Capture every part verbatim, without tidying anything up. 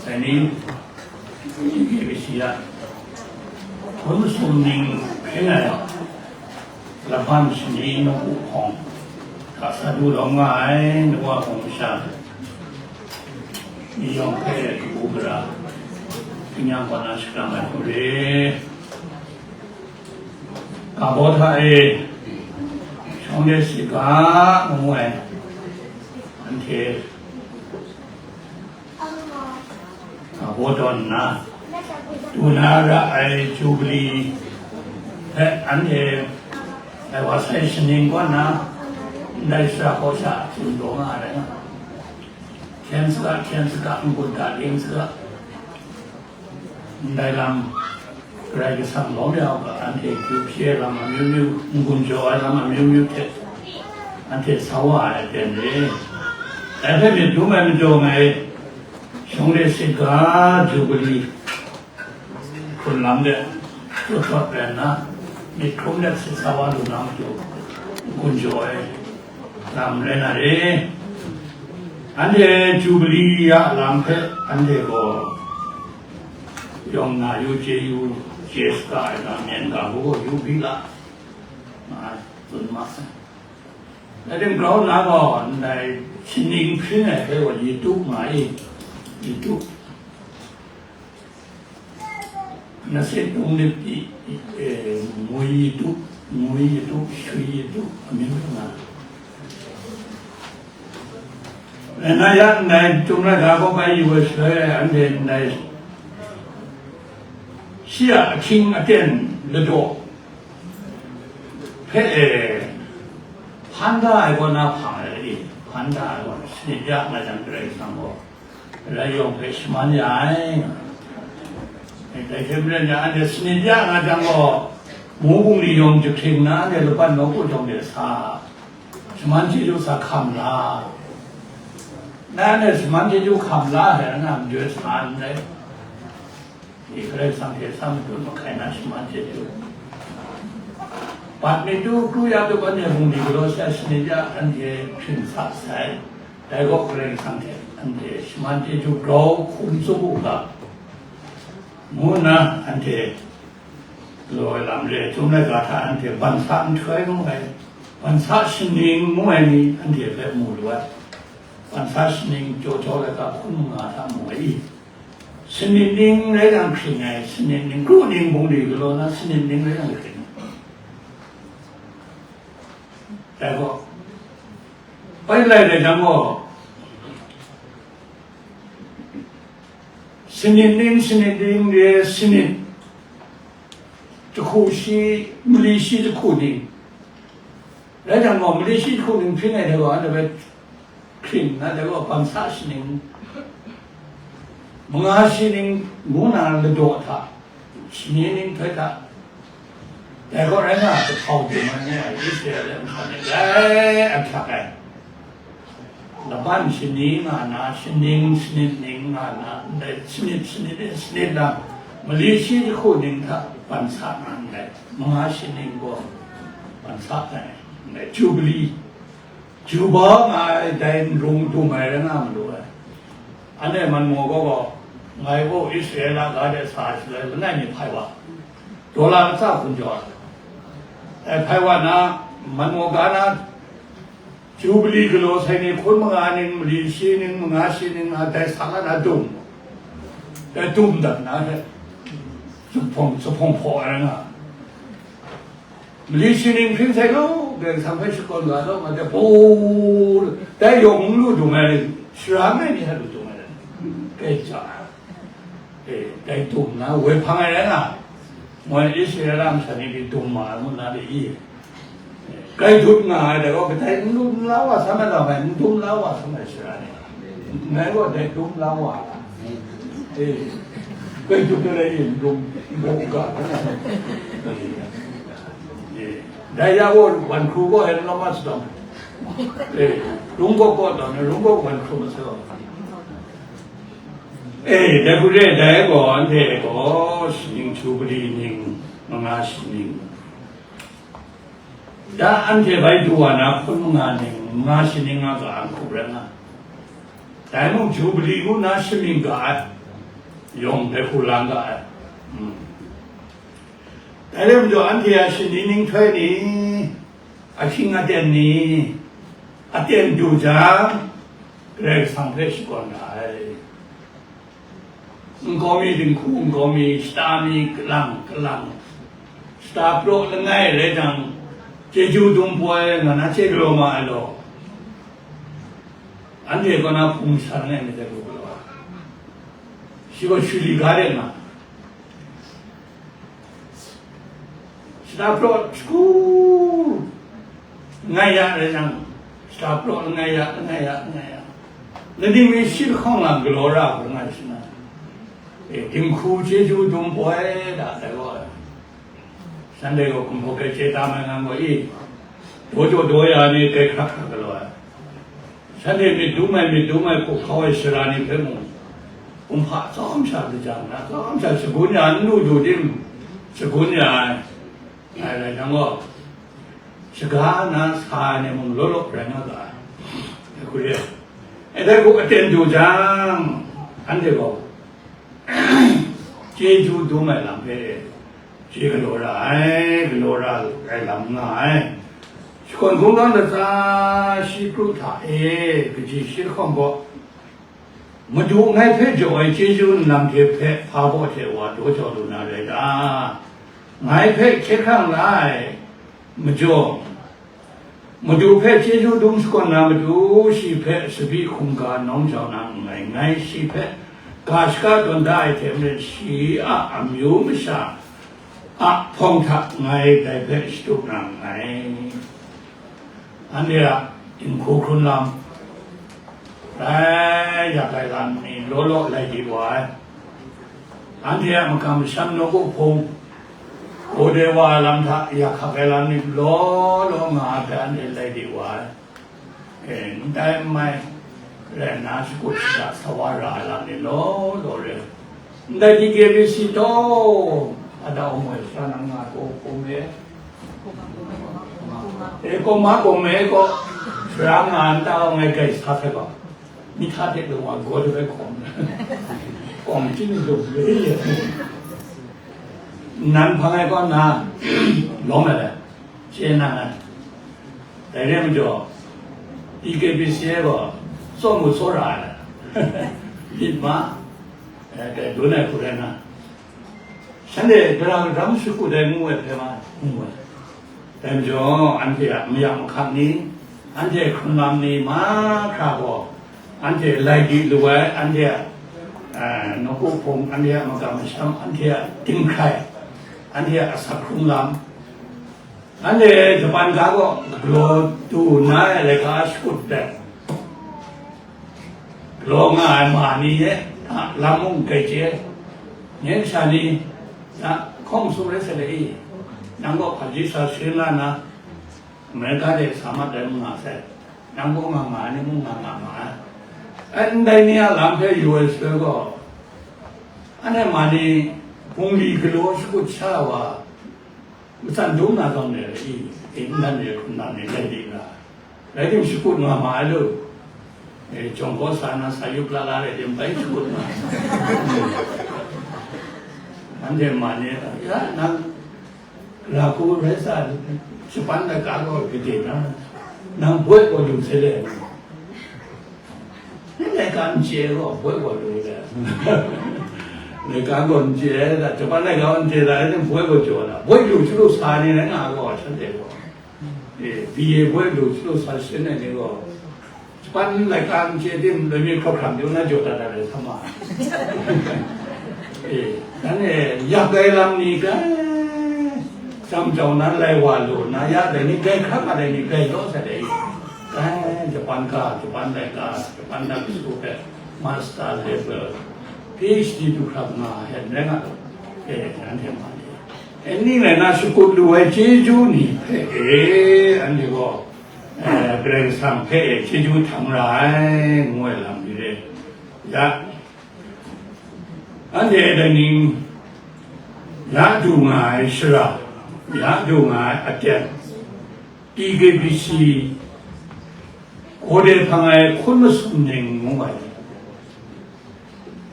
Dai ni, G K B C a hpun sumning hpring ai Lahpan Shani Nawku Hpawng hta sa du lawm nga ai, nu wa hpawng masha ni yawng hpe kabu gara, kanyang kaw na shakram ai hku re. Ga baw hta e, shawng de shiga ngu ai, anhte ga baw tawn nna, du na ra ai Jubili hpe anhte dai wa sai shaning kaw nna, ndai shara hkaw sha tsun taw nga ai rai nga, hkyen saga, hkyen saga, n-gun hta ding saga, ndai lam Karai Kasang lawm ya u ga, anhte kyu hpyi ai lam amyu myu, n-gun jaw ai lam amyu myu hte anhte sa wa ai aten re. Dai hpe myit dum ai majaw ngai, shawng de shiga Jubili hkrun lam de, jaw jawt rai nna, myit hkrum let sit sa wa lu na matu, n-gun jaw ai lam rai na re. Anhte Jubili a lam hpe anhte gaw yawng na yu, chye yu, chye saga ai ga, myen ga hku gaw yu byi la, nga ai, tsun ma ai. Dai ting grau nna gaw, ndai shaning hpring ai hpe gaw Yitu nga i, Yitu. Nasit num nit i, e, ngwi Yitu, ngwi Yitu, shwi Yitu, amyu nga. Rai na yang, ndai Chyum Laika kaw bai yu ai shaloi, anhte ndai shi a ahkying aten ladaw hpe, e, hpan da ai kaw na hpang ai, hpan da ai kaw na, sanit ya nga jang, Karai Kasang gaw Rai yawng hpe shaman ya ai. Dai hte maren yang, anhte sanit ya nga jang gaw, mu bungli yawng jahkring nna, anhte laban nawku jawng de sa, shaman chyeju sa hkam la. Na anhte shaman chyeju hkam la ai, na majaw sa n rai. Karai Kasang hte sa madun mahkai na shaman chyeju. Bat mi tu, kru ya tu, anhte bungli galaw sai, sanit ya, anhte hpring sa sai. Dai gaw Karai Kasang hte anhte shaman chyeju grau hkum tsup u ga, ngu nna anhte galaw ai lam re, Chyum Laika hta anhte bansa nhtoi ngu ai, bansa shaning ngu ai ni anhte hpe mu lu ai. Bansa shaning jaw jaw laika hkun manga hta mu ai i? Sanit ning rai yang hkring ai, sanit ning, kru ning bungli galaw na, sanit ning rai yang hkring ai. Dai gaw, bai lai dai jang gaw, sanit ning, sanit ning de, sanit jahku shi, mali shi jahku ning. Rai jang gaw, mali shi jahku ning hpring ai dai gaw, anhte hpe hkring nna, dai gaw, bansa shaning, manga shaning ngu na ladaw hta, shani ning htoi hta, dai gaw rai nga, kahtau dum ai ngu ai, Israela masha ni grai ahkyak ai. Laban shani nga na, shaning sanit ning nga na, ndai sanit, sanit e sanit lang, mali shi jahku ning hta bansa nga ndai, manga shaning gaw bansa ai, ndai Jubili, Juba nga ai dai nrung dum ai rai nga malu ai. Anhte Manmaw gaw gaw, ngai gaw Israela ga de sa ai shaloi, langai mi hpai wa, dola latsa hkun jaw ai. Dai hpai wa na, Manmaw ga na, Jubili galaw sai ni hkun manga ning, mali shi ning, manga shi ning, a dai sa la na dum, dai dum dat na hte, zuphpawng, zuphpawng hpaw ai rai nga. Mali shi ning hpring sai law, Karai Kasang hpe shakawn ga law, nga de, paw, dai yawng n lu dung ai, sara ngai ni hta lu dung ai, dai, dai ja ai. E, dai dum na, woi hpang ai rai nga, moi Israela masha ni pyi dum ma ai ngu nna de i? Grai dut nga ai, dai gaw, kadai n dum la wa sam ai lam ai, n dum la wa sam ai sara ni, ngai gaw dai dum la wa ai. E, grai dut de lai i, n dum, n dum ga, e, dai ya gaw, wan hkru gaw, e, n la ma sadam, e, rung gaw gaw taw, rung gaw wan hkru ma sai gaw. E, dai hku re, dai gaw, anhte gaw, shaning Jubili ning, manga shaning, da anhte bai du wa na hpun manga ning, manga shaning a ga a hku rai nga. Dai mung Jubili ngu nna shamying ga ai. yawng dai hku lang ga ai. Mm. Dai rai majaw, anhte a shani ninghtoi ni, ahkying aten ni, aten du jang, Karai Kasang hpe shakawn ra ai. Nkau mi dinghku, nkau mi shata mi kalang kalang, shata praw langai rai jang, chyeju dum poi nga na chye galaw ma ai law, anhte kaw na hpung sha langai mi hte lu galaw ai. Shi gaw shuli ga de nga, shata praw shagu ngai ya rai jang, shata praw langai ya, langai ya, langai ya. Langai mi shi lahkawng lam galaw ra hkrum nga shi na. E, dinghku chyeju dum poi da, dai gaw, shanhte gaw hkum hkawk ai chye tam ai ngang gaw i, daw jaw daw ya ni grai hkrak hkrak galaw ai. Shanhte myit dum ai, myit dum ai hku hkau ai sara ni hpe mung, kumhpa tsawm sha lajang na, tsawm sha shagun ya, n lu du tim, shagun ya ai. Ai rai jang gaw, shaga na sa ai ni mung law law rai nga ga ai. Dai hku re ai. E, dai hku aten du jang, anhte gaw chyeju dum ai lam hpe chye galaw ra ai, galaw ra ai lam nga ai. Shakawn hkungran latsa shi kru hta e, kaji shi lahkawng gaw, Madu ngai hpe jaw ai chyeju nlang hte hpe hpa baw hte wa daw jau lu na rai ta? Ngai hpe hkye hkrang la ai majaw, Madu hpe chyeju dum shakawn na matu, shi hpe tsabyi hkungga nawng jau na nngai, ngai shi hpe ga shaka tawn da ai hte maren, shi a amyu masha a hpawng hta ngai dai hpe shatup na nngai. Anhte a dinghku hkrun lam, rai yak ai lam ni law law lai di wa ai. Anhte a makam masham nawku hpung, gawde wa ai lam hta yak hkak ai lam ni law law nga ai hpe anhte lai di wa ai. E, ndai n mai rai nna, shakut shada sa wa ra ai lam ni law law re. Ndai D K B C taw, ada awng ai sara nang nga ko, ko me. E, ko ma, ko me ko, sara nga nta awng ai gai sa hpe ba. Mihta hte lung wa gaw de bai hkawm, hkawm chyin lung le ye. Nan hpang ai kaw na, lawm ai le, chye na ai. Dai re majaw, D K B C ai gaw, tsawm mu tsaw ra ai. Myit ma, eh, dai dun ai hku rai na, shanhte gara gadam shakut ai ngu ai hpe ma, ngu ai. Dai majaw, anhte a mayak mahkang ni, anhte hkrun lam ni mahkra gaw, anhte lai di lu ai, anhte a, eh, nawku hpung, anhte a makam masham, anhte a dinghkrai, anhte a asak hkrung lam, anhte Japan ga gaw galaw du nna ai laika shakut hpe galaw nga ai ma ni e, a, lam mung grai chye ai. Nye kasha ni, a, hkawng sum rai sa le i, nang gaw hpaji sa sharin la nna, America de sa mat ai mung nga sai, nang gaw nga nga ai ni mung nga nga ma ai. Ai, ndai ni a lam hpe U S hpe gaw, anhte ma ni bungli galaw shakut sha ai wa, matsan dum na zawn e, i, i, nnan e, hkum nan e, rai di nga. Rai tim, shakut nga ma ai lu. E, jawng kaw sa na, sa yup la la rai tim, bai shakut nga. Anhte ma ni, ya, nang, ra hku rai sa, Japan laika gaw gade na, nang boi gaw lu se le. Laika n chye gaw, boi gaw lu le. Laika gaw n chye ai da, Japan laika gaw n chye da, rai tim boi gaw jaw da. Boi lu chyalu sa ni rai nga gaw, shanhte gaw. E, B A boi lu chyalu sa sharin ai ni gaw, Japan laika n chye tim, loi mi hkawk hkram yu na jaw dat dat ai sa ma. E, dan e, yak ai lam ni grai, jam jau na lai wa lu na, ya dai ni grai hkra ma dai ni grai law sa dai. Grai Japan ga, Japan laika, Japan dan su hpe, master level, P H D du hkra nga, hen rai nga lu. E, nanhte ma ni. E, ning rai na shakut lu ai chyeju ni hpe e, anhte gaw, eh, Karai Kasang hpe e chyeju htang ra ai, ngu ai lam ni re. Ya, anhte dai ning, ya du nga ai shara, ya du nga ai aten, T K B C, gawde hpang ai hkun masum ning ngu ai.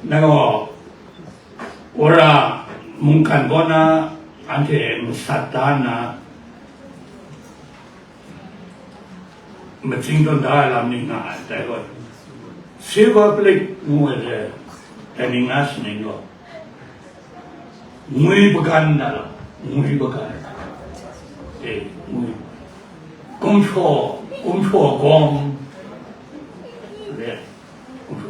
Nang gaw, Wora mungkan kaw na anhte masat da nna, matsing tawn da ai lam ni nga ai, dai gaw, silver plate ngu ai re, dai ning na shaning gaw, ngwi bagan na lam, ngwi bagan. E, ngwi. Gumhpraw, gumhpraw gawng. Re.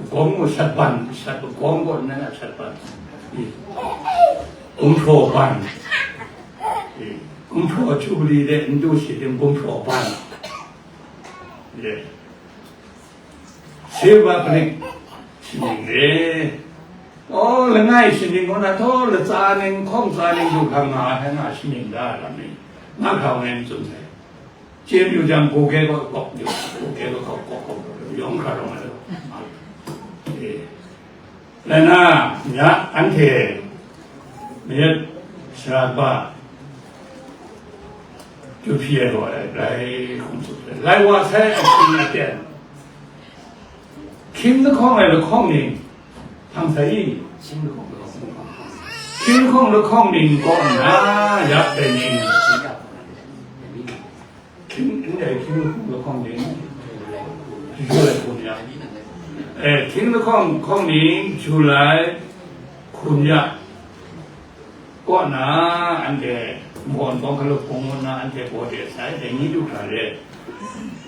Gawng gaw sat ban, sat gawng gaw nna sat ban. E. Gumhpraw ban. E. Gumhpraw Jubilee de n du shi tim gumhpraw ban. E. Silver plate shaning re. O, langai shaning kaw na, htaw latsa ning, hkawng tsa ning du hkang nga ai, nga shaning da ai lam ni, nga hkra ngai n tsun sai. Chye yu jang, goge gaw kawk yu, goge gaw kawk, kawk, kawk, yawng hkra rawng ai. E. Rai na, ya, anhte mayat sara kaba, Ju hpyi ai gaw ai, rai hkum tsup ai. Lai wa sai ahkying aten. Hkying lahkawng ai lahkawng ning, hpang sai i? Hkying lahkawng lahkawng ning kaw nna, ya dai ni, hkying, ndai hkying lahkawng lahkawng ning, July hkum ya. Eh, hkying lahkawng lahkawng ning, July hkum ya. Kaw na, anhte Nbawt Bawng Hkalup Hpung ngu nna anhte baw de sai, dai ni du hkra re.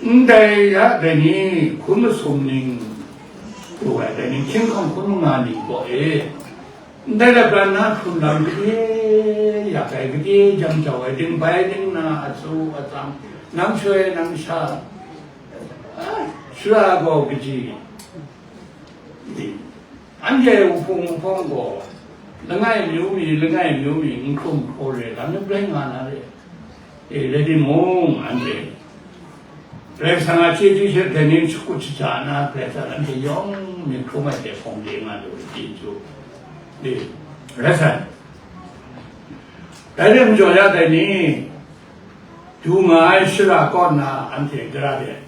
Ndai ya, dai ni hkun masum ning du ai, dai ni hkying lahkawng hkun manga ning kaw e. Ndai lapran na hkrun lam gade yak ai, gade jam jau ai, dingbai dingna, atsu atsam, nang shoi nang sha, a, shara gaw kaji. Anhte wuhpung wuhpawng gaw, langai amyu mi, langai amyu mi, n hkrum hkraw re, lam rai nga na re. E, rai timung, anhte Karai Kasang a chyeju hte dai ni shakut shaja na, Karai Kasang anhte yawng myit hkrum ai hte hpawng de nga lu ai chyeju. E, rai sai. Dai rai majaw ya dai ni, du nga ai shara kaw nna anhte gara de,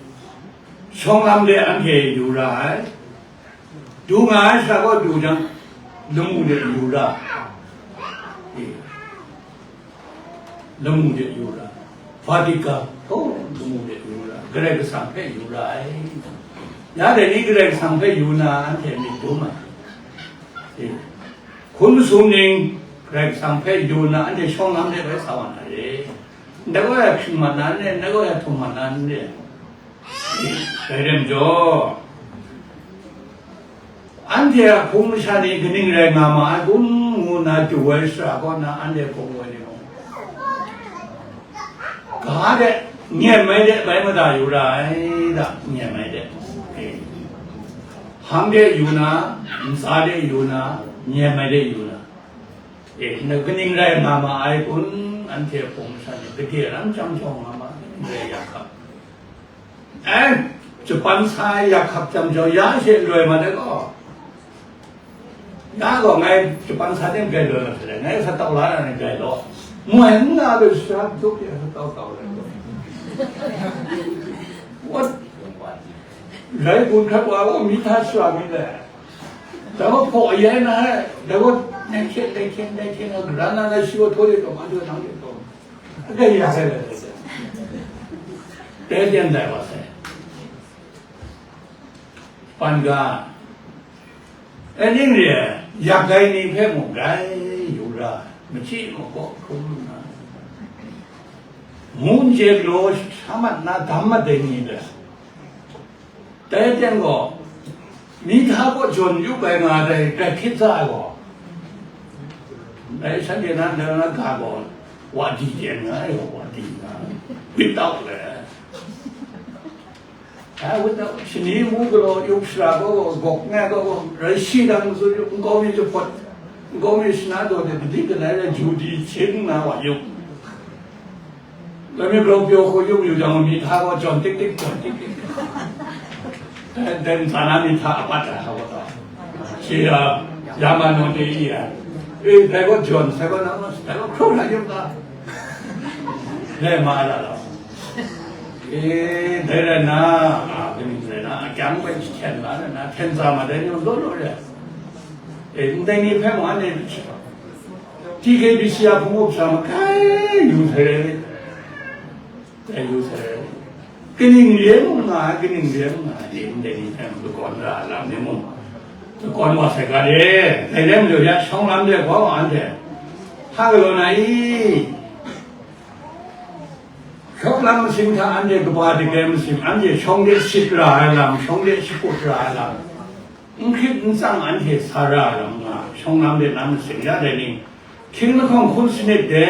shawng lam de anhte yu ra ai. Du nga ai shara kaw du jang, lamu de yu ra. E, lamu de yu ra. Vatican, oh, lamu de yu ra. Karai Kasang hpe yu ra ai. Ya dai ni Karai Kasang hpe yu na, anhte myit dum ai. E, hkun masum ning Karai Kasang hpe yu na, anhte shawng lam de bai sa wa na re. Ndai gaw ya hpring mat na n re, ndai gaw ya htum mat na n re. Dai rai majaw, anhte a hpung masha ni kaning rai nga ma ai kun ngu nna du ai shara kaw na anhte hpung woi ni mung, ga de, nyem ai de bai mada yu ra ai da, nyem ai de. E. Hpang de yu na, ntsa de yu na, nyem ai de yu na. E, na kaning rai nga ma ai kun, anhte hpung masha ni gade lam chyam jau nga ma, kaning rai ya hkap. Eh, Japan sa ya hkap chyam jau, ya she loi ma de gaw. Ya gaw ngai Japan sa de grai loi ma se le, ngai sa tau la na ni grai law. Moi n na lu sha duk ya sa tau tau le. What? Rai gun hkrat wa gaw mi hta shara mi le. Dai gaw hpaw ayai na, dai gaw nai hkyen, nai hkyen, nai hkyen, gara na na shi gaw htaw de taw, ma du nang de taw. Dai ya sai le, dai dai. Dai dai dai wa sai. Pan ga. E ning re, yak ai ni hpe mung grai yu ra, machyi makaw hkrum nna, ngu n chye galaw sa mat na dam mat ai ni le, dai teng gaw, mi hta kaw jawn yu ai nga dai, grai hkrit sa ai gaw, dai shanhte na, na, na ga gaw, wa di ten nga ai gaw, wa di nga, bit tau le. Ai, wut na, shani mu galaw yup, shara gaw gawk nga gaw, rai shi dang zun yup, nkau mi jahpawt, nkau mi shana daw de, kadik kanai rai ju di hkying na wa yup. Lami grau pyaw hku yup yu jang, mi hta gaw jawn tik tik, jawn tik tik. Eh, dan sa na mi hta apat ai hta gaw taw. Shi, ah, ya ma naw de i ai. Eh, dai gaw jawn, sai gaw na, dai gaw hkrum na yup ta. Dai ma ai la law. E, dai rai na, a, kaning rai na, akyang bai jahten la na, hten tsa ma dai ni law law re. E, ndai ni hpe mung anhte T K B C a hpung up sha ma, kai yu sai rai, kai yu sai rai. Kaning re mung nga, kaning re mung nga, dai ni hpe mung lakawn ra lam ni mung, lakawn wa sai ga de, dai lam lu ya, shawng lam de, wa wa anhte, hpa galaw na i? Shawng lam masing hta anhte kaba dagrai masing, anhte shawng de sit ra ai lam, shawng de shakut ra ai lam, n hkrit n tsang anhte sa ra ai lam nga, shawng lam de na masing ya dai ni, hkying lahkawng hkun sanit de,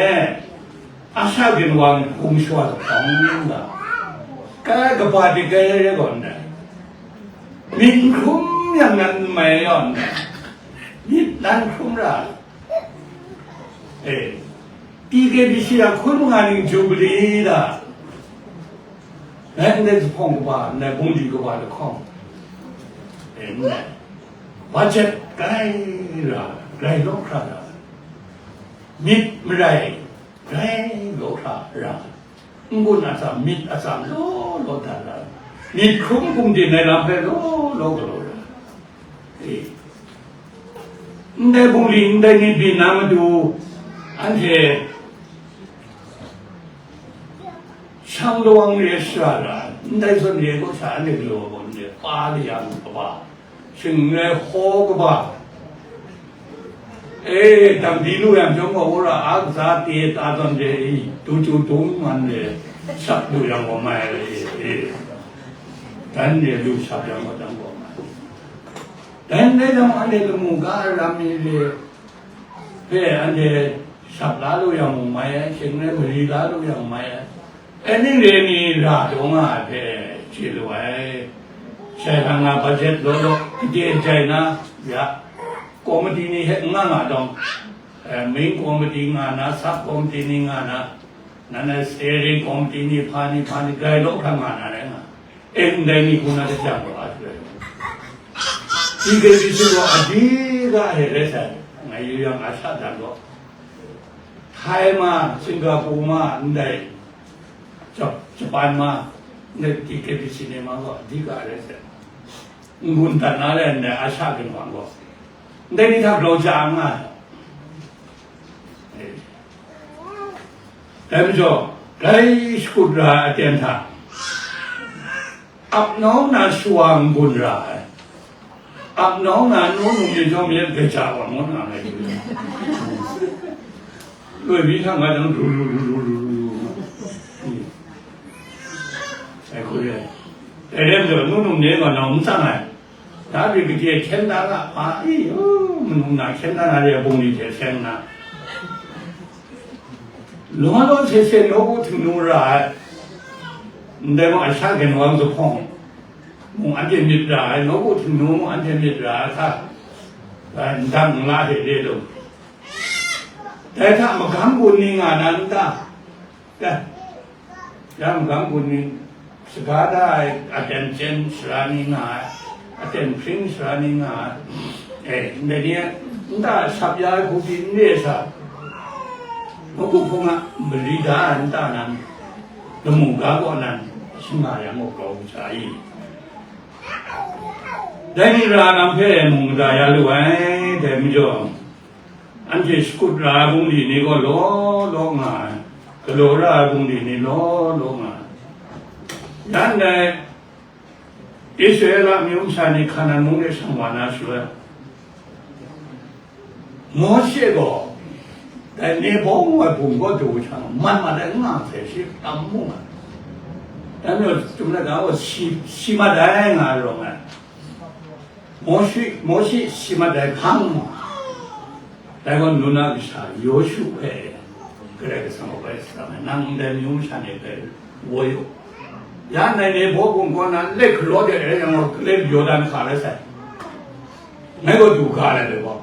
a sha ginwang hpung shawa lahkawng nga, kai kaba dagrai rai gaw ndai, myit n hkrum yang nan n mai yaw ndai, myit lan hkrum ra, e, T K B C a hkun manga ning Jubilee da, ndai ndai zuphpawng kaba, ndai bungli kaba lahkawng, e, ndai budget grai ra, grai law hkra ra, myit marai grai law hkra ra, n-gun atsam, myit atsam law law dat ra, myit hkrum hkum din ai lam hpe law law galaw ra. E, ndai bungli, ndai myit byin na matu, anhte shang lawang re shara ra, ndai zawn re kaw sha anhte galaw gaw, ndai pa layang kaba, shing n rai hkaw kaba, e, dang di lu yang chyawm gaw, wora a kaza te ta zawn de, e, du chyu dung man de, shap lu yang gaw mai ai, e, e, dan de lu shap yang gaw, dan gaw mai. Dai ndai jang, anhte lamu ga ai ram ni re hpe anhte shap la lu yang mung mai ai, shing rai mari la lu yang mai ai. Dai ning re ni ra taw nga ai hpe chye lu ai. Shai hkang na budget law law, kade jai na, ya, komiti ni hte n nga nga dawng, eh, main komiti nga na, sub komiti ni nga na, nan ai steering komiti ni, hpa ni, hpa ni, grai law hkra nga na rai nga. E, ndai ni hku na jang gaw a hte rai. T K B C gaw a di ga hte rai sai, ngai yu yang a sha dan gaw. Thai ma, Singapore ma, ndai, Jap-, Japan ma, ndai T K B C ni ma gaw a di ga rai sai. N-gun dat na rai ndai a sha ginwang gaw. Ndai ni hta grau ja nga ai. E. Dai majaw, dai shakut ra ai aten hta, ap nau na shawa n-gun ra ai. Ap nau na nu num ni jawm yet gaja wa ngu na ngai du. Loi mi hta nga jang du du du du du du du. Ai hku re. Dai re majaw, nu num ni gaw nau n tsang ai. Dai rai gade hkyen da ga, hpa, i, u, manu na hkyen da na re ai bungli hte seng na. Law law hte hte nawku Htingnu ra ai, ndai mung a sha ginwang zuphpawng mung anhte myit ra ai, nawku Htingnu mung anhte myit ra ai hta, ndang nla hte re lu. Dai hta magam gun ni nga na n ta? Dai, ya magam gun ni, saga da ai aten chyen sara ni nga ai, aten hpring sara ni nga ai. E, ndai ni a nta shap ya ai hku pyi n re sa, nawku hpung a mali da ai nta nan, lamu ga kaw nan, shing nga yang gaw grau kaja i? Dai ni ra lam hpe mung mada ya lu ai, dai majaw, anhte shakut ra ai bungli ni gaw law law nga ai, galaw ra ai bungli ni law law nga ai. Ya ndai Israela amyu masha ni Hkanan mung de shang wa na shaloi, Mawshe gaw dai Nebo ngu ai bum kaw du hta, mat mat ai n nga hte shi tam mu ai. Dai majaw, chyum laika gaw si, si mat ai nga ai rawng ai. Mawshe, Mawshe si mat ai hkang, dai gaw Nun a kasha Yawshu hpe Karai Kasang gaw bai sa ai, nang ndai amyu masha ni hpe woi u. Ya ndai Nebo bum kaw na let galaw de rai yang gaw, Kaleb Yawdan hka rai sai. Ngai gaw du ga ai dai gaw,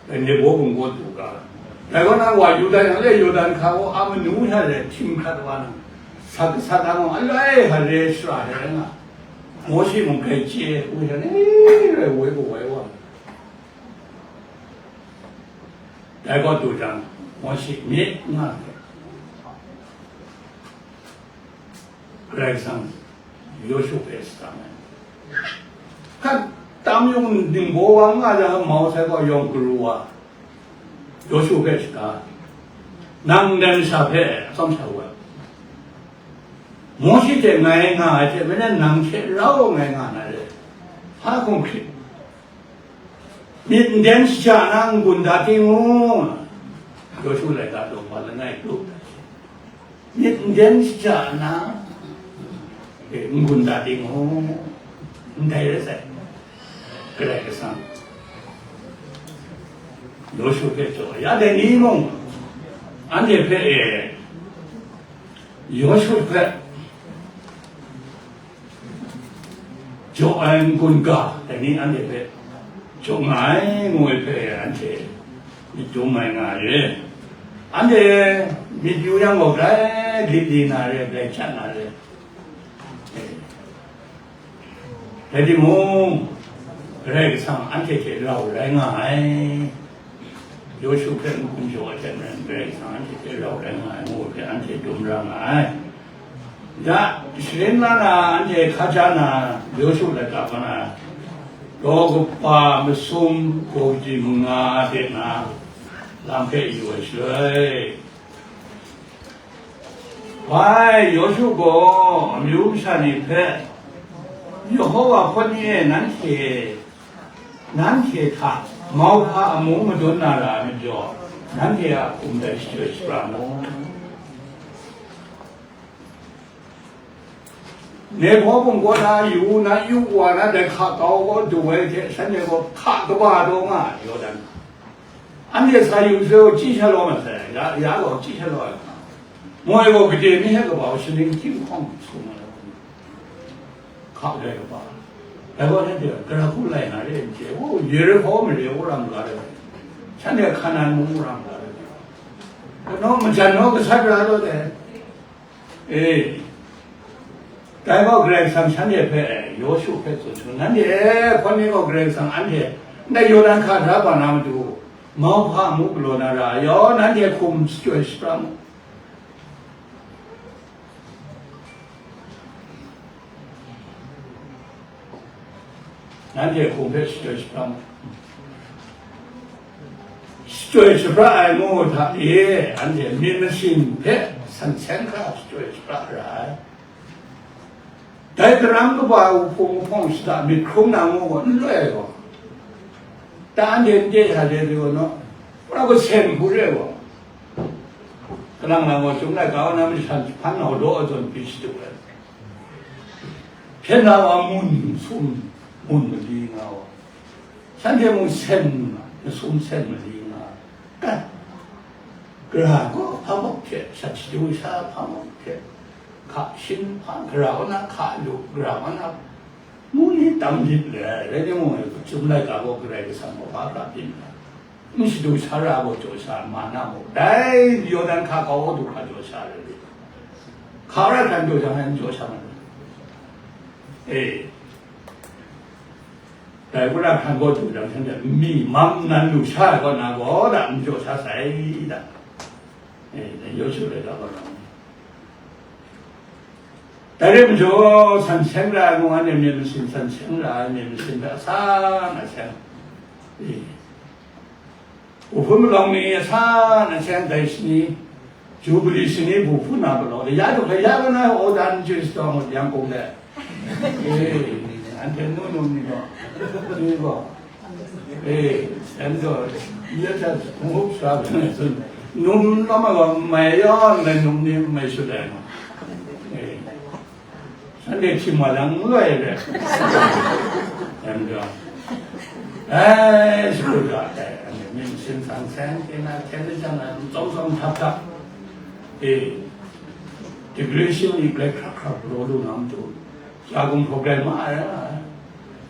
dai Nebo bum kaw du ga ai. Dai gaw na wa yu dan yang, let Yawdan hka gaw a manu hta rai htim hkrat wa na, sat gasat a gaw alai hta re shara hte rai nga. Mawshe mung grai chye, u hta ni rai woi gaw woi wa. Dai gaw du jang, Mawshe myit nga ai. Karai Kasang Yawshu hpe sa ai. Hkan tam yung ningbaw wa nga jang, mau sai gaw yawng garu wa, Yawshu hpe shaga, nang ndai masha hpe atsawm sha u ai. Mawshe hte ngai nga ai hte maren nang hte rau ngai nga na re. Hpa hkunghkrit, myit nden shaja na n-gun da ting u. Yawshu laika daw wa langai pru. Myit nden shaja na, e, n-gun da ting u. Ndai rai sai. Karai Kasang Yawshu hpe jaw ya dai ni mung, anhte hpe, e, Yawshu hpe jaw ai n-gun ga dai ni anhte hpe jaw nga ai, ngu ai hpe anhte myit dum ai nga ai. Anhte myit yu yang gaw, grai grit li na re, grai chyat na re. Rai timung, Karai Kasang anhte hte rau rai nga ai. Yawshu hpe n-gun jaw ai hte maren, Karai Kasang anhte hte rau rai nga ai, ngu hpe anhte dum ra nga ai. Ya, sharin la na, anhte hkaja na, Yawshu laika na, daw kaba masum, daw kaji manga de na, lam hpe yu ai shaloi, bai, Yawshu gaw amyu masha ni hpe, Yehova hpawt ni e, nanhte, nanhte hta mauhpa amu madun na ra ai majaw, nanhte a hkum dai shachyoi shapra mu. Neko mung kaw na yu na, yu wa na, dai hka kau gaw du ai hte, shanhte gaw hka kaba taw nga ai, Yawdan. Anhte sa yu sai gaw, chyi sha law masai, ya, ya gaw chyi sha law ai. Moi gaw gade mi hte kaba, shaning hkying hkawng sung ai. Hka dai kaba. Dai gaw, shanhte gara hku lai na re n chye, o, Yerihko mare, wora maga rai, shanhte Hkanan mung wora maga rai. Kanaw majan naw gasat ra law dai. E, dai gaw Karai Kasang shanhte hpe, Yawshu hpe tsun htung, nanhte hpawt ni gaw Karai Kasang anhte ndai Yawdan hka hkra ba na matu, mauhpa amu galaw na ra ai, yaw nanhte hkum shachyoi shapra mu. Nanhte hkum hpe shachyoi shapra mu. Shachyoi shapra ai ngu hta e, anhte myit masin hpe san seng hkra shachyoi shapra ra ai. Dai daram kaba wuhpung wuhpawng shada myit hkrum na ngu gaw n loi ai gaw, ta anhte n de hta de de gaw naw, wora gaw sen hku re ai gaw, kalang lang gaw, Chyum laika wa na masha hpan nau daw ai zawn pyi shadu ai. Hpyen na wa mun sum, mun mali nga wa, shanhte mung sen, masum sen mali nga, kat, gara gaw hpa mawk hte, sat shadu sha hpa mawk hte, hka shin hpa, gara wa na hka lu, gara wa na mu ni tam lit le, rai timung, Chyum laika gaw Karai Kasang gaw hpa hkra byin ai. N shadu sha ra gaw jaw sha ma na mu, dai Yawdan hka kau du hkra jaw sha rai li, hka ra hkran jaw jang, n jaw sha ma na. E, dai wora hkran gaw du jang, shanhte mi mam nan lu sha ai kaw na gaw, da n jaw sha sai da. E, dai Yawshu laika gaw na. Dai rai majaw, san seng ra ai mung, anhte myit masin san seng ra ai, myit masin hpe asan a seng. E, Buhpun palawng ni asan a seng dai shani, Jubili shani bu hpun na palawng de, ya du hkra ya kau na, o dan jin shadawn ngut yang kung de. E, anhte nu num ni gaw, ni gaw, e, anhte ya hta hkunggup sara ai sun, num lawm ai gaw, mai yawn mai num ni mai shut ai ngu. E. Shanhte htim wa jang n loi re. Em jaw, ai, shagu ga ai, anhte myit masin san seng, kena hten de jang ai, n tsawm tsawm htap htap. E, decoration ni grai hkrak hkrak galaw lu na matu, ja gumhpraw grai ma ai,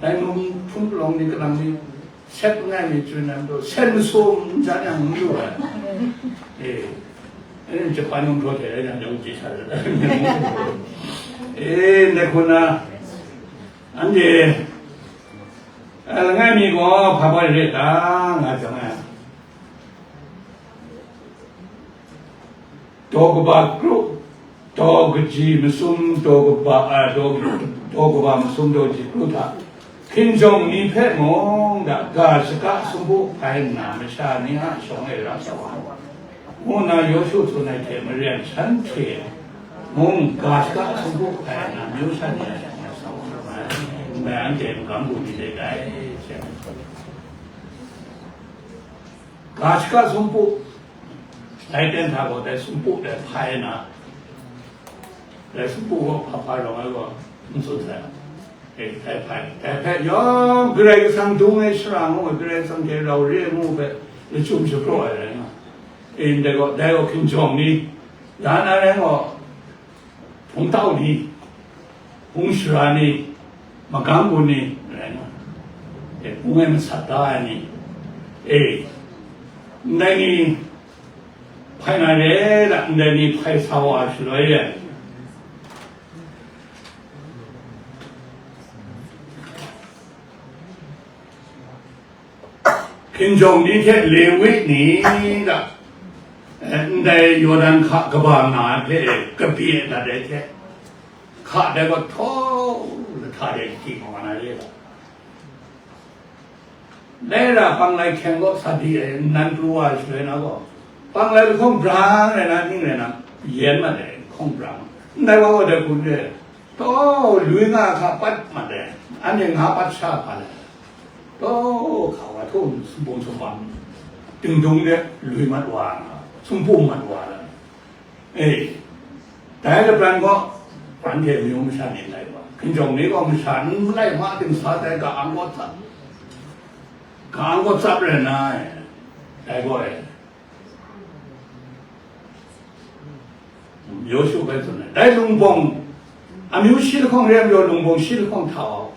dai num hpun palawng ni, kalang ni, set ngai mi chyu na matu, set masum n ja yang n lu ai. E, e, Japan num hpraw hte rai yang, jang chye sha ai. E, ndai hku na, anhte, e, langai mi gaw hpa hpa rai ta, nga jang ai. Daw kaba kru, daw kaji masum, daw kaba, a, daw, daw kaba masum, daw kaji kru hta, Hkinjawng ni hpe mung ga shaga sumpu hpai nna masha ni a shawng e rau sa wa, ngu nna Yawshu tsun ai hte maren shanhte mung ga shaga sumpu hpai nna myu sha ni a shawng e sa wa ai. Ndai anhte magam bu ni dai dai, she. Ga shaga sumpu, dai ten hta gaw dai sumpu dai hpai nna, dai sumpu gaw hpa hpa rawng ai gaw n tsun sai. E, dai hpai, dai hpe yawng Karai Kasang dung ai shara ngu ai, Karai Kasang hte rau re ai ngu hpe lachyum shapraw ai rai nga. E, ndai gaw, dai gaw hkinjawng ni, ya na rai gaw, hpungtau ni, hpung shara ni, magam bu ni, rai nga. E, hpung e masat da ai ni, e, ndai ni hpai na re da, ndai ni hpai sa wa shaloi e, hkinjawng ni hte Lewi ni da, eh, ndai Yawdan hka kaba nga ai hpe kabye dat ai hte, hka dai gaw htaw lahta de hti nga na re da. Dai ra panglai hkyeng kaw sa di ai nnan pru wa shaloi na gaw, panglai lahkawng brang rai na, ning rai na, yen mat ai lahkawng brang. Ndai wa gaw dai hku n re. Taw, lui nga hka pat mat ai, anhte nga pat sha hpa lai. Taw, hka wa htaw, sumpum sumpam, dingdung de lui mat wa, sumpum mat wa lai. E, dai lapran gaw, anhte amyu masha ni lai wa, hkinjawng ni gaw masha n lai ma ting sa dai, ga ang gaw tsap, ga ang gaw tsap rai na, e, dai gaw, e. Yawshu bai tsun ai. Dai lungpawng, amyu shi lahkawng re ai majaw, lungpawng shi lahkawng htau.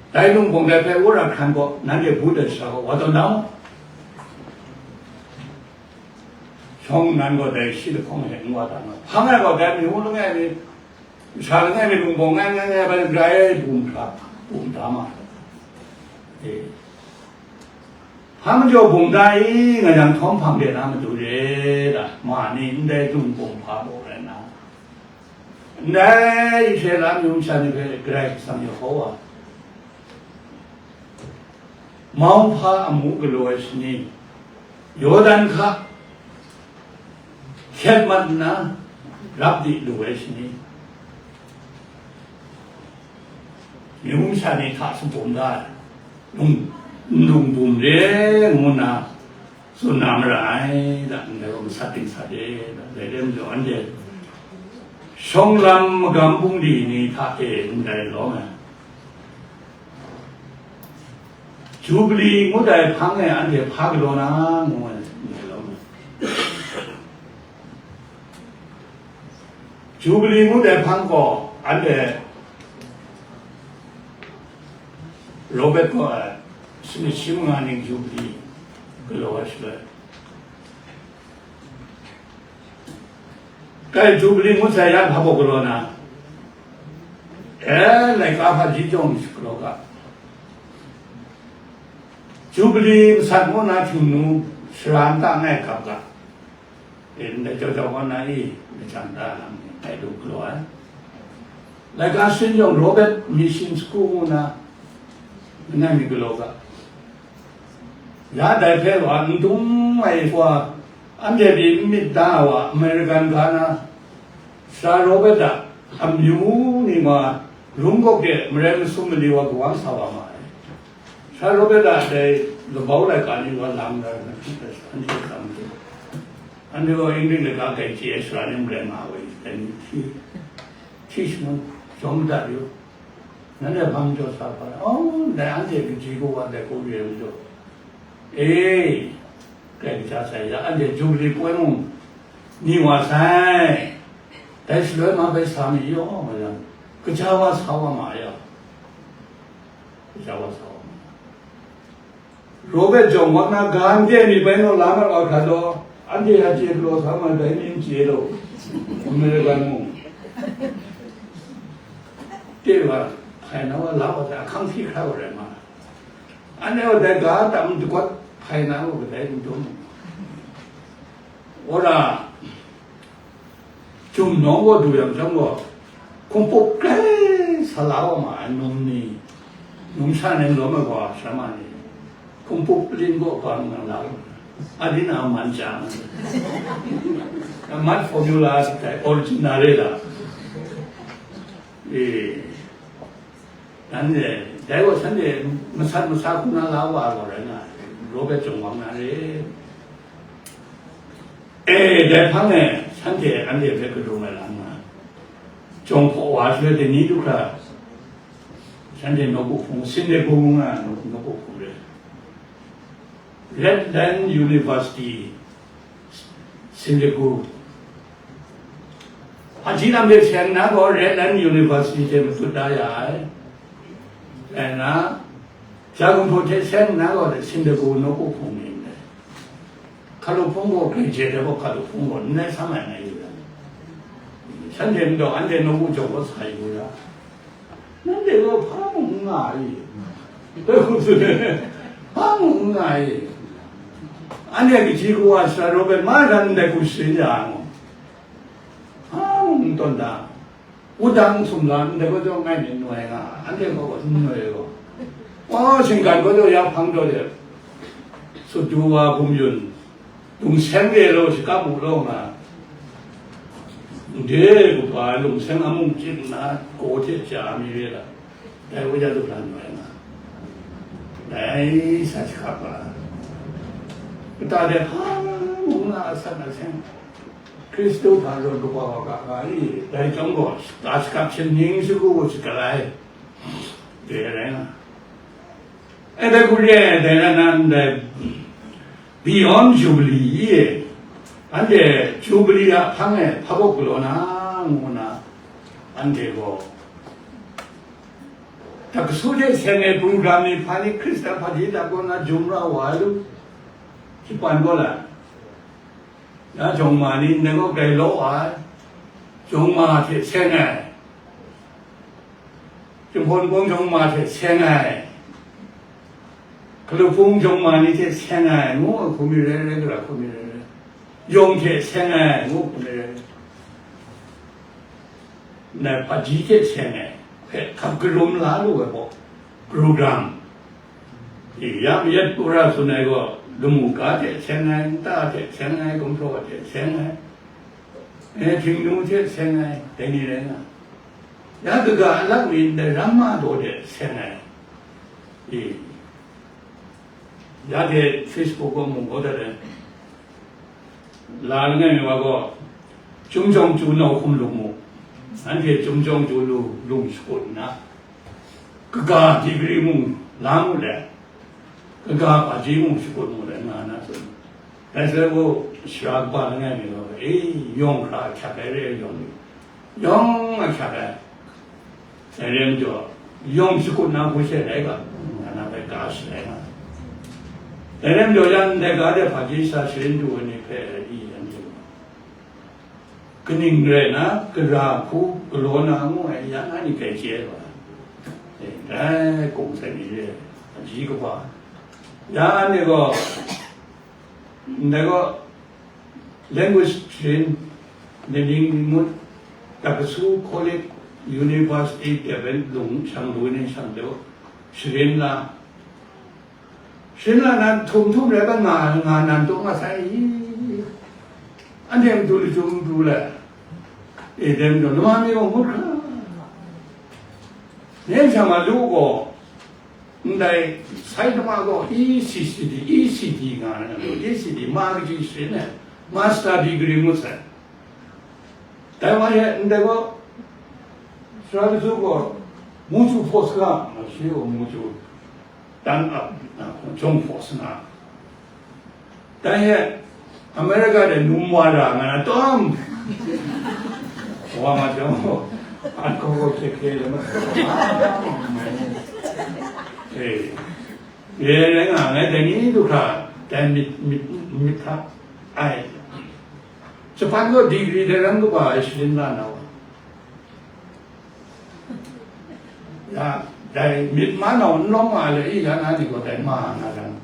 Dai lungpawng dai hpe wora hkran gaw, nanhte bu dat sha gaw, wa taw na mu. Shawng nnan gaw dai shi lahkawng hte n wa ta na. Hpang ai gaw dai myu langai mi, masha langai mi lungpawng ngai ngai ngai bai grai bum hkra, bum da ma. E. Hpang majaw bum da i, nga yang htawm hpang de na matu re da, ma ni ndai lungpawng hpa baw rai na, ndai Israela amyu masha ni hpe Karai Kasang Yehowa, mauhpa amu galaw ai shani, Yawdan hka hkyet mat nna, rap di lu ai shani, myu masha ni hta sumpu da ai, lung, lung bum re ngu nna tsun na mara ai, da, ndai gaw masat ting sat e, da, dai re majaw anhte shawng lam magam bungli ni hta e ndai lawm ai. Jubili ngut ai hpang e anhte hpa galaw na ngu ai, ndai lawm ai. Jubili ngut ai hpang gaw anhte Robert gaw ai, sanit shi manga ning Jubili galaw ai shaloi, kai Jubili ngut sai ya hpa baw galaw na, e, laika hpaji jawng galaw ga, Jubili masat ngu na htingnu sara nta ngai gap ga, e, ndai jau jau wa na i, majan da lam ni, dai du galaw ai. Laika sin jawng Robert Mission School ngu na, langai mi galaw ga, ya dai hpe wa n dum ai wa, anhte pyi n myit da ai wa, American ga na, Sara Robert a amyu ni ma, Rum kaw de marai masum mali wa kawang sa wa ma ai. Sara Robert a dai labau laika ni wa lang na, anhte tsang hte, anhte gaw English laika kai chye ai sara ni marai nga ai, dai ni hti, hti shangun, jawm madat yu. Nanhte hpa majaw sa hpa, oh, dai anhte kaji kawa dai hku re ai majaw, e, grai kaja sai ya, anhte Jubili poi mung ni wa sai, dai shaloi ma bai sa mi yaw, nga yang, kaja wa sa wa ma ya, kaja wa sa wa ma ya. Robert jawng wa na ga n de mi bai naw la mat wa hkra law, anhte a chye galaw sa ma dai mi n chye law, American mung. Te wa, hpai na wa la wa sai, ahkang hti hkra wa rai ma. Anhte gaw dai ga tam dagawt hpai na gaw kadai n dum. Wora, Jum nawng gaw du yang chyawm gaw, Hkungpup grai sa la wa ma ai num ni, numsha ni lawm ai wa sha ma ni, hkungpup palin gaw bang na la lu, a di na man chyang, mat formula dai original re la, e, nanhte, dai gaw shanhte masat masa hku na la wa ai gaw rai nga ai, Robert Jawng Wang na re. E, dai hpang e, shanhte anhte hpe kadung ai lam nga, jawng hpaw wa ai shaloi dai ni du hkra, shanhte nawku hpung, Sindegu nga ai nawku hpung re, Redland University, Sindegu, a ji lam de seng na gaw Redland University hte matut da ya ai, rai nna, Jagung hte seng na gaw Sindegu nawku hpung ni ndai. Hkalu hpung gaw graduate ai gaw hkalu hpung gaw n rai sam ai ngai yu ai. Shanhte n taw, anhte nawku jawng gaw sa yu ya. Nanhte gaw hpa mung n nga ai. Hpa mung n nga ai. Anhte kaji kawa sara raw bai, ma dan ndai hku sharin ya ai mu. Hpa mung n tawn da. Wudang sumla ndai gaw jawng ngai myit noi nga, anhte gaw n noi gaw. Wa, shinggan gaw jaw ya hpang taw de, sut du wa, gum yun, lungseng de law, shakap mu law nga, nde kaba ai lungseng amung chye nna, gaw hte ja mi re la, dai wa ya du la noi nga, dai sa shakap ga, kata de hpa mung nga, asak aseng, Hkristu hta zawn kaba wa ga nga i, dai chyawm gaw, ga shakap shaning shagu shagalai de rai nga. E, dai hku re ai, dai rai na ndai, Beyond Jubilee i e, anhte Jubilee a hpang e hpa bawk galaw na, ngu na, anhte gaw, Taksu hte seng ai program ni hpa ni Hkristan hpaji dap kaw na jum ra wa ai lu, shapan gaw la, ya jawng ma ni ndai gaw grai law ai, jawng ma hte seng ai, Jinghpaw Wunpawng jawng ma hte seng ai, Hkalu hpung jawng ma ni hte seng ai, ngu ai hku mi rai rai, gara hku mi rai rai, yawng hte seng ai, ngu hku mi rai rai. Ndai hpaji hte seng ai hpe hkap karum la lu ai gaw, program. I, ya mayat pura tsun ai gaw, lamu ga hte seng ai, nta hte seng ai, gumhpraw hte seng ai, e, htingnu hte seng ai, dai ni rai nga. Ya kaga alak mi ndai ramma daw hte seng ai. I, ya hte Facebook gaw mung kau dat ai. La langai mi wa gaw, Chyum Jawng Chyu nau hkum luk mu, anhte Chyum Jawng Chyu lu lung shakut nna, kaga degree mung la mu let, kaga hpaji mung shakut mu let nga na tsun. Dai shaloi gaw, sara kaba langai mi gaw, e, yawng hkra ahkyak ai re ai yawng ni, yawng ahkyak ai. Dai rai majaw, yawng shakut na hku she rai ga, nga na bai ga sharai nga. Dai rai majaw, yan ndai ga de hpaji sa sharin du ai ni hpe rai i, anhte gaw, kaning rai na, gara hku galaw na ngu ai, yan anhte grai chye ai wa. E, dai kung sai ni re, aji kaba. Ya anhte gaw, ndai gaw, language sharin, Nening Ngut, Taksu College, University, Devon lung shang lu ni shang lu, sharin la, sharin la nan htum htum rai ba nga, nga nan taw nga sai i, anhte matu lachyum du le, e, dem taw, lama mi gaw ngut hkra, nen sha ma lu gaw, ndai sai lama gaw E C C D, E C D nga ai, E C D, ma kaji sharin ai, master degree ngut sai. Dai wa e, ndai gaw, sara kazum gaw, muju hpaw saga, ma shi gaw muju, dan ap, na, jawng hpaw saga. Dai he, America de num wa ra nga na tam. Wa ma jawng, an hkaw hkaw hkye hkye le ma. Eh, ye rai nga ngai dai ni du hkra, dai myit, myit, myit hta, ai. Japan gaw degree de ram kaba ai sharin la na wa. Ya, dai myit ma nau n lawm nga ai le, i, ya na ni gaw dai ma nga jang.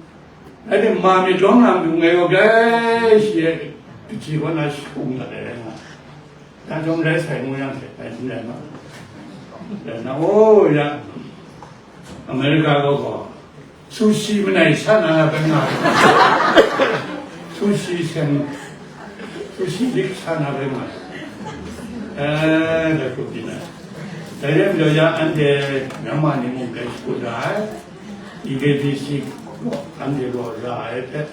Rai timung, ma myit lawm na matu ngai gaw grai shi e, kaji kaw na shi hkung dat ai rai nga. Ya jawng rai sai ngu yang hte, dai n rai ma. Dai na, oh, ya, America gaw gaw, sushi manai sha na rai bai nga ai. Sushi seng, sushi lik sha na rai bai nga ai. Eh, dai hku pyi na. Dai rai majaw, ya, anhte Myanmar ni mung dai shakut ra ai. D K B C gaw, anhte gaw ra ai hpe,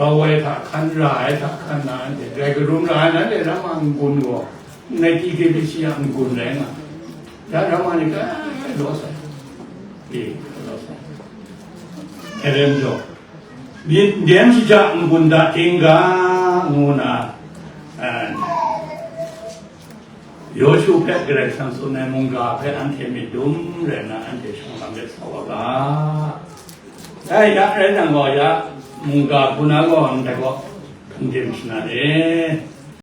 rau ai hta hkan, ra ai hta hkan na, anhte grai karum ra ai, nanhte Myanmar n-gun gaw, ndai D K B C a n-gun rai nga, ya Myanmar ni grai law sai, e, law sai. Erem jaw, myit ndem shaja n-gun da ting ga, ngu na, eh, Yawshu hpe Karai Kasang tsun ai mungga hpe anhte myit dum rai nna, anhte shawng lam let sa wa ga. Dai ya rai nang gaw, ya mungga hku na gaw ndai gaw hkan dim shana e.